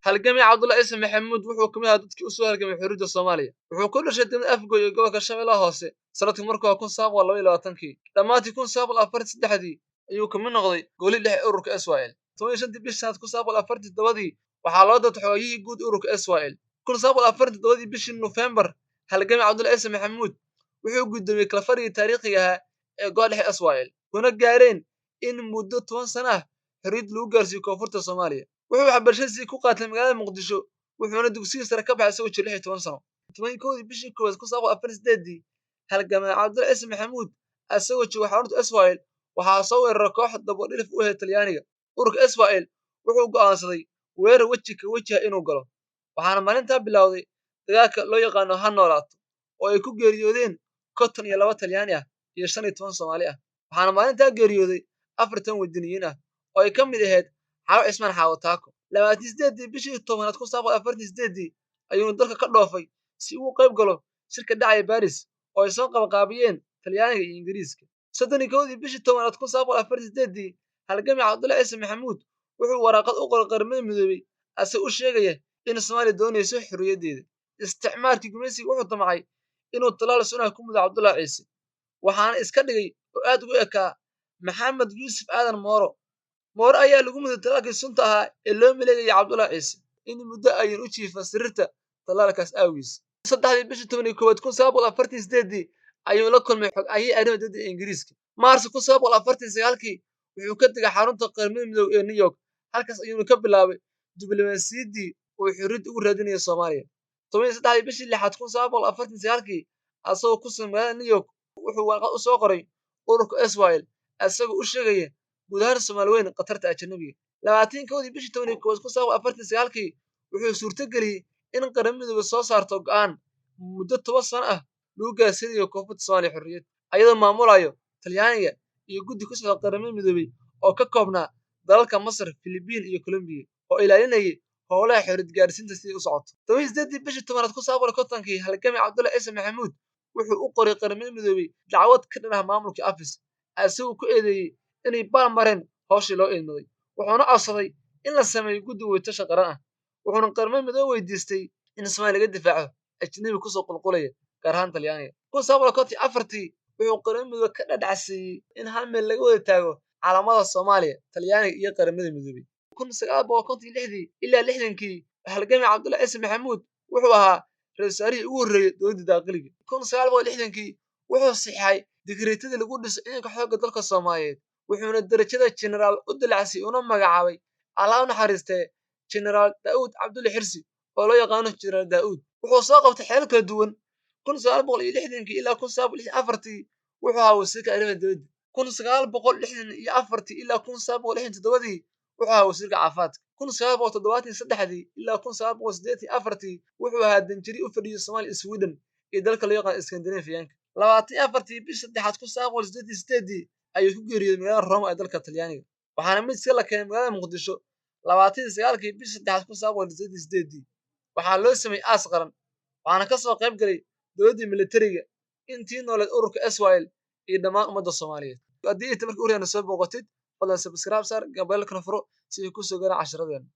Halgamay Cabdulla Ciise Maxamuud wuxuu ka mid ahaa dadkii u soo halgamay xorriyadda Soomaaliya. Wuxuu ku dhashay degmada Afgoy ee gobolka Shabeellaha Hoose sanadkii markuu ahaa 1922-kii. Dhammaantii 1943-dii ayuu ka mid noqday golihii dhexe ee ururka SYL. 15-tii bishii sanad 1947-dii waxaa loo doortay xogaayihii guud ururka SYL. 1947-dii bishii Nofeembar, halgamay Cabdulla Ciise Maxamuud wuxuu gudoomiyey kalfadhigii taariikhiga ahaa ee golaha dhexe SYL, kuna gaareen in muddo 10 sano ah xorriyad lagu gaarsiiyo koonfurta Soomaaliya. Wuxuu waxbarashadiisii ku qaatay magaalada Muqdisho, wuxuuna dugsiga sare ka baxay isagoo jira 16 sano. 11-dii bishii koowaad 1948-dii, halgamaa Cabdulla Ciise Maxamuud isagoo jooga xarunta SYL waxaa soo weeraray koox dabadhilif u ahayd Talyaaniga. Ururka SYL wuxuu go'aansaday weerar weji ka wajiha inuu galo, waxaana maalintaa bilowday dagaalka loo yaqaano Ha Noolaato, oo ay ku geeriyoodeen 52 Talyaani ah iyo 15 Soomaali ah. Waxaana maalintaa geeriyooday 40 wadaniyiin ah oo ay ka mid ahayd Xaawo Cismaan Xaawo Taako. 28-dii bishii tobanaad 1948-dii ayuuna dalka ka dhoofay si uu qayb galo shirka dhacaya Baris oo ay soo qabanqaabiyeen Talyaaniga iyo Ingiriiska. 31-dii bishii tobanaad 1948-dii, halgamay Cabdulla Ciise Maxamuud wuxuu waraaqad u qoray Qaramada Midoobay asagoo u sheegaya in Soomaaliya doonayso xorriyaddeeda. Isticmaalkii gumaysiga wuxuu damcay inuu talaal sunah ku mudo Cabdulla Ciise, waxaana iska dhigay oo aad ugu ekaa Maxamed Yuusuf Aadan Mooro. Mooro ayaa lagu muday talaalkii sunta ahaa ee loo maleegayay Cabdulla Ciise in muddo ayuun u jiifan sariirta talaalkaas aawiis. 3-dii bishii 11aad 1948-dii ayuu la kulmay xog-ayihii arrimaha dibadda ee Ingiriiska. Maarso 1949-kii wuxuu ka tegay xarunta Qaramada Midoobay ee New York, halkaas ayuuna ka bilaabay diblomaasiyaddii uu xorriyadda ugu raadinayay Soomaaliya. 13-dii bishii lixaad 1949-kii, asagoo ku sugan magaalada New York, wuxuu warqad u soo qoray ururka SYL isagoo u sheegaya guud ahaan Soomaali weyn khatarta ajnabiga. 21-dii bishii 11aad 1949-kii wuxuu suurtageliyey in Qaramada Midoobay soo saarto go'aan muddo 10 sano ah lagu gaarsiinayo koonfurta Soomaaliya xorriyad, ayadoo maamulayo Talyaaniga iyo guddi ku socda Qaramada Midoobay oo ka koobnaa dalalka Masar, Filibiin iyo Kolombiya oo ilaalinayay howlaha xorriyad gaarsiinta sidii u socoto. 18-dii bishii tobanaad 1950-kii, halgamay Cabdulla Ciise Maxamuud wuxuu u qoray Qaramada Midoobay dacwad ka dhan ah maamulkii AFIS, isagoo ku eedeeyey inay baal mareen howshii loo idmaday, wuxuuna codsaday in la sameeyo guddi wadatasha qaran ah, wuxuuna Qaramada Midoobay weydiistay in Soomaaliya laga difaaco ajnabi kusoo qulqulaya, gaar ahaan Talyaaniga. 1954-tii wuxuu Qaramada Midoobay ka dhadhacsiiyey in hal meel laga wada taago calamada Soomaaliya, Talyaaniga iyo Qaramada Midoobay. 1956-dii ilaa 60-kii, halgamay Cabdulla Ciise Maxamuud wuxuu ahaa ra-iisul wasaarihii ugu horreeyey dowladda daaqiliga. 1960-kii wuxuu saxeexay digreetadii lagu dhiso ciidanka xoogga dalka Soomaaliyeed, wuxuuna darajada jenaraal u dalacsiyey una magacaabay, Allah u naxariistee, Jenaraal Daa'uud Cabdulle Xirsi oo loo yaqaano Jenaraal Daa'uud. Wuxuu soo qabtay xeelal kala duwan. 1960-kii ilaa 1964-tii wuxuu ahaa wasiirka arrimaha dibadda. 1964-tii ilaa 1967-dii wuxuu ahaa wasiirka caafimaadka. 1973-dii ilaa 1984-tii wuxuu ahaa danjiri u fadhiyey Soomaaliya, Sweden iyo dalka loo yaqaan Scandinavianka. 24-tii bishii saddexaad 1988-dii ayuu ku geeriyooday magaalada Roma ee dalka Talyaaniga, waxaana midka la keenay magaalada Muqdisho 29-kii bishii saddexaad 1988-dii. Waxaa loo sameeyey aas qaran, waxaana ka soo qayb galay dowladdii militariga, intii nooleed ururka SYL iyo dhammaan ummadda Soomaaliyeed. Haddii inta markii uriyana soo booqatid, fadlan subscribe saar, gambalelkana furo si ay kusoo gaaraan cashiradeena.